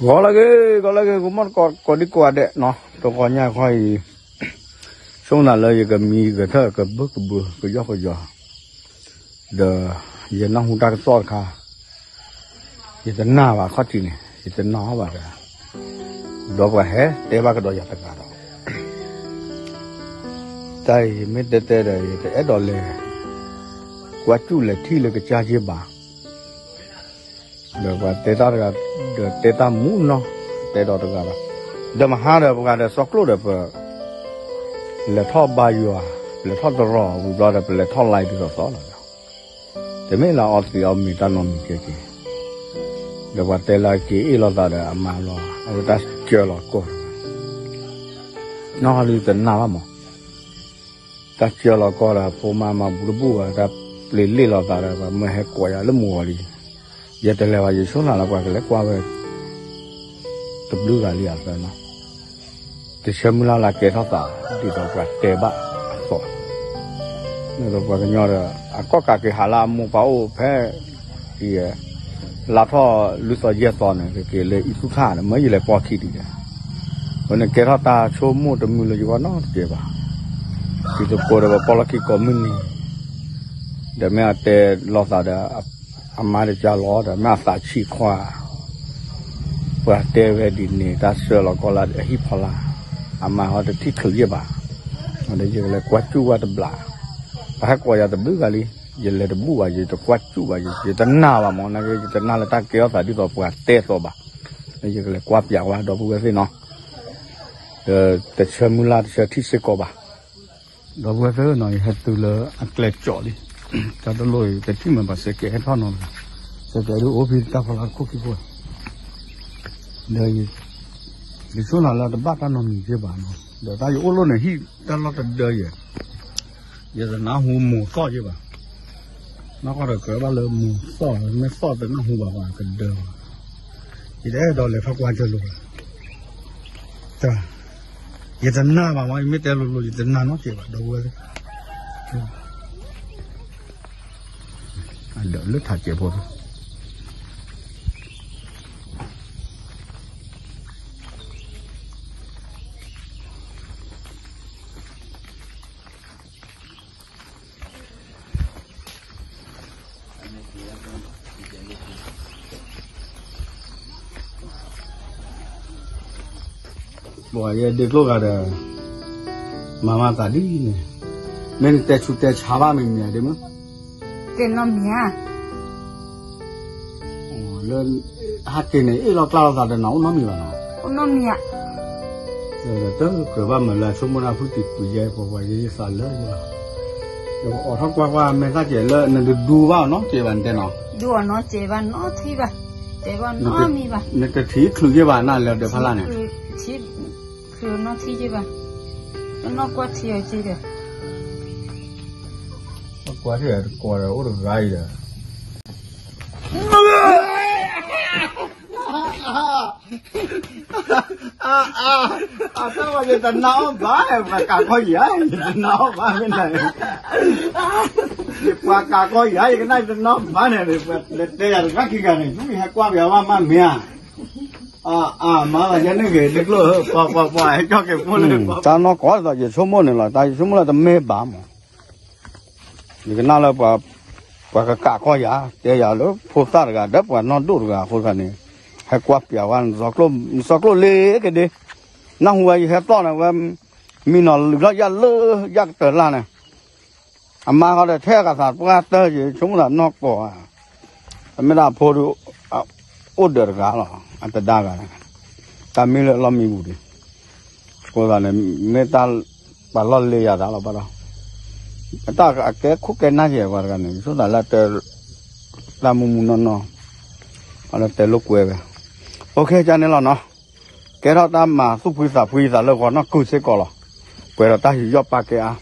ဂီၤလၢအဂ့ၤ ဂီၤလၢအဂ့ၤ ဂီၤမီၢ်တကိး ကိးဒံကိးဂၤဒဲးနီၤ, တဂီၤညါခီအံၤ ဆိကမိၣ်လၢယကမံဂဲၤထၢၣ်ကဘၢကဘၢ ကယီၢ်ကယီၤ, ဒီးယနၢ်ဟူတၢ်ကစီၣ်တခါ, ယတနာ်ဘၣ်ခီၣ်ထံးန့ၣ် ယတနာ်အီၤဘၣ်ဒီး, ဒီးပှၤဟဲတဲဘၣ်ကဒီးယၤတဂၤဒီး တၢ်အံၤမ့ၢ်တဲတဲဒီး ယတအဲၣ်ဒိးလဲၤ ကွၢ်စူၣ်လဲၤထံၣ်လၢကစၢ်ယ့ၢ်ဘၣ်, ဒီးပှၤတဲတၢ်တဂၤ ဒီးတဲတၢ်မူနီၤ, တဲဒီးတဂၤဒီး, ဒီးမဟါဒီးပှၤဒီးစီၤကျိၣ်ဒီးပ လဲၤထီၣ်ဘါယွၤ, ပလဲၤထီၣ်တရီးဝံၤဘျီဒီး ပလဲၤထီၣ်လါဒ်သိးသိးလီၤဒီး, တမ့ၢ်လၢအီသံးအီမ့ၤတၢ်နီတမံၤကဲက့ၤ, ဒီးပှၤတဲလၢက့ၤအ့ၣ်လိာ်သးဒီးအမါလီၤ အဝဲတၢ်စၢလီၤကီၢ်, နီၢ်ဟီဒုတနာ်ဘၣ်မး တၢ်စၢလီၤကီၢ်ဒီး ဖိမါမၤဘူးတဘူၣ်ဘၣ် တၢ်ပျ့ၤလ့ၣ်လိာ်သးဒီး ပှၤမၢဟဲကိးယၤလၢမုၢ်ဂီၤလံ, ယတလဲၤဘၣ် ယဆိကမိၣ်လၢပှၤကလဲၤကွၢ်ဝဲ တဘျုးဂၤလံအသၢနီၤ, တဆၢမုၢ်လၢ်လၢကဲထီၣ်သး ဒ်သိးပှၤတဲဘၣ်အသိး, ဒီးပှၤကညီဒီး အကီၢ်ကးက့ၤဟးလၢအမိၢ်ပၢ်အိၣ်ဖဲ အံၤ လါထီၣ်လွံၢ်သီယဲၢ်သီန့ၣ် ကက့ၤလၢအံသူၣ်ခၣ်န့ၣ် မၢယလဲၤပိာ်ခံဒံးဒီး, အဃိန့ၣ်ကဲထီၣ်တၢ်ဆိကမိၣ်တမုာ်လၢယဂီၢ်နီတကဲဘၣ်, ဒ်သိးကိးဒီးပှၤပိာ်လီၢ်ခံကိးမုၢ်နံၤ, ဒီးမ့ၢ်အတဲလိာ်သးဒီး အမါတကးလီၤဒီး မ့ၢ်အသးဆံးခွါ ပှၤတဲဝဲဒ်န့ၣ် တၢ်စၢလီၤကီၢ်လၢအဟံၣ်ဖီလာ်, အမါဟီတထံၣ်ချုးယဲၢ်ဘၣ်, ဒီးယကလဲၤကွၢ်စူၣ်ဝဲတဘျီ, ပှၤဟဲကိးယၤတဘျုးဂၤလံ, ယလဲၤတဘူၣ်ဘၣ် ယတကွၢ်စူၣ်ဘၣ် ယတနာ်ဘၣ်မး နာ်က့ ယတနာ်လၢတၢ်ကဲထီၣ်သးဒ်သိးပှၤတဲသိးဘၣ်, ဒီးယကလဲၤကွၢ်ပၠးဝဲဒီပုၢ်ဝဲၢ်သ့ၣ်နီၤ, ဒီးတဆၢမုၢ်လၢ်တဆၢထံၣ်စ့ၢ်ကီးဘၣ် ဒီပုၢ်ဝဲၢ်သ့ၣ်နီၤ ယဟဲတုၤလၢအကျဲကၠီးလံ, တၢ်တလိၣ်အံၤ တထံၣ်မ့ၢ်ဘၣ်စဲးကဲးဟဲထီၣ်နီၤ, စဲးကဲးဒ်အိၣ်ဖဲတၢ်ဖီလာ်တခိၣ်ခံခိၣ်, ဒီးယဆိကမိၣ်လၢတဘၣ်တၢ်နီတမံၤကဲဘၣ်နီၤ, ဒီးတၢ်ယအိၣ်လီၢ်န့ၣ် ဟံၣ်တၢ်လီၢ်တဒၢယဲၢ်, ယတနၢ်ဟူမိၢ်သီၣ်ကဲဘၣ်, နီၢ်ကီၢ်ဒီးကြၢးဘၣ်လၢမိၢ်သီၣ် မ့ၢ်သီၣ်တနၢ်ဟူဘၣ်ပှၤကဒၢဘၣ်, ယတအဲၣ်ဒိးလဲၤထီၣ်ကွၢ်ကၢလိာ်ဘၣ် ယတနာ်ဘၣ်မး ယမ့ၢ်တဲလိၤလိၤ ယတနာ်နီတစဲးဘၣ် ဒီပုၢ်ဝဲၢ်သ့ၣ်, အဒၢးလၢထးစဲးဖိ ပှၤယဲဒ့ကျိၣ်ဂၤဒီး မၤမၤသးဒ်န့ၣ်, မ့ၢ်နတဲဆူးတဲဆါဘၣ်မ့ၢ်မ့ၢ်ဒ်မ့ၢ်, တဲနီတမံၤဧါ, လၢ ဟဲက့ၤန့ၣ် အ့ၣ်လိာ်ကျါလိာ်သးဒီးနၤအိၣ်နီတမံၤဘၣ်နီၤ, အိၣ်နီတမံၤဧါ, တကြၢးဘၣ်မၤလၢဆိကမိၣ်ဒၣ်ဖုတံၤပှံၤယဲၢ် ပှၤပှၤယဲယသးလၢယလီၤ, ယကအိးထီၣ်ကွၢ်ကွၢ်မဲာ်သၣ်ကဲးလၢနတဒူဘၣ်နီတစဲးဘၣ် နတဲနီၤ, ဒူအီၤနီတစဲးဘၣ်နီထံဘၣ်, တဲဘၣ်နီတမံၤဘၣ်, နတထံၣ်ချုးယဲၢ်ဘၣ်နၤလၢဒၢးဖးလၢ်န့ၣ် ချုးနီထံယဲၢ်ဘၣ်, တနီၢ်ကွၢ်ထံအီၤက့ဒီး, ကွၢ်ထံတကွၢ်ဒီးအိၣ်တဂၤအံၤဒီး အတၢ်ဝဲယတနာ်အီၤဘၣ် ပှၤကးကီယၤ ယတနာ်အီၤဘၣ်မ့ၢ်နၤ, ယပှၤကးကီယၤ ယကနၣ်ယတနာ်အီၤဘၣ်န့ၣ် ပှၤလဲၤတဲယၤတဂၤခံဂၤန့ၣ် ဟဲကွၢ်ပှၤဝဲမးမ့ၢ်ဧါ, အမၤလီၤယဲန့ၣ်ဂ့ၤ တကျိၣ် ပှၤပှၤပှၤဟဲကီၢ်က့ၤဖိန့ၣ် တၢ်နီၢ်ကီၢ်ဒ်သိးယဆိကမိၣ်န့ၣ်လီၤ တၢ်ယဆိကမိၣ်လၢတမ့ၢ်ဘၣ်မး ယကနၣ်လၢ ပှၤကကးကီယၤ တဲယၤလၢဖိသၣ်တဂၤ ဒီးပှၤနီၢ်ဒိၣ်တဂၤအဃိသတးန့ၣ် ဟဲကွၢ်ပၠးဝဲ စီၤကျိၣ်လ့ကဒ့, နၢ်ဟူဝဲယဟဲသီၣ်န့ၣ်ဝဲ မံနီၤလုၢ်ထီၣ်ယၣ်လၢယၣ်ကတၢၢ်လၢ်န့ၣ်, အမါဃီဒီးထဲအဂၤသးပှၢ်တၢၢ် ယဆိကမိၣ်သးနီၢ်ကီၢ်ဧါ, အမ့ၢ်ဒၣ်အဖိဒုး အိၣ်ဒၢးတဂၤလီၤ အတဒါဂၤန့ၣ်, တၢ်မံလၢအလီၢ်မံပူၤဒံး, အဃိသတးန့ၣ် မ့ၢ်တၢ်ပှၤလီၢ်လ့ယၤသးလီၤဘၣ်ဒီး, အတၢ်အကဲခိၣ်ကဲနၢ်ယဲၢ်ပှၤတဂၤန့ၣ် ဆိသးလၢတဲ တၢ်မူမူနီၢ်နီၢ်, အလၢတဲလိာ်ကွဲဝဲ, အိၣ်ခ့ကန့ၣ်လီၤနီၤ, ကဲထီၣ်တၢ်မၤသူၣ်ဖှံသးဖှံသးလၢဂီၤနီၢ်ကုၢ်စ့ၢ်ကီးလီၤ, ပှဲၤဒီးတၢ်ယူးယီၣ်ပာ်ကဲအါ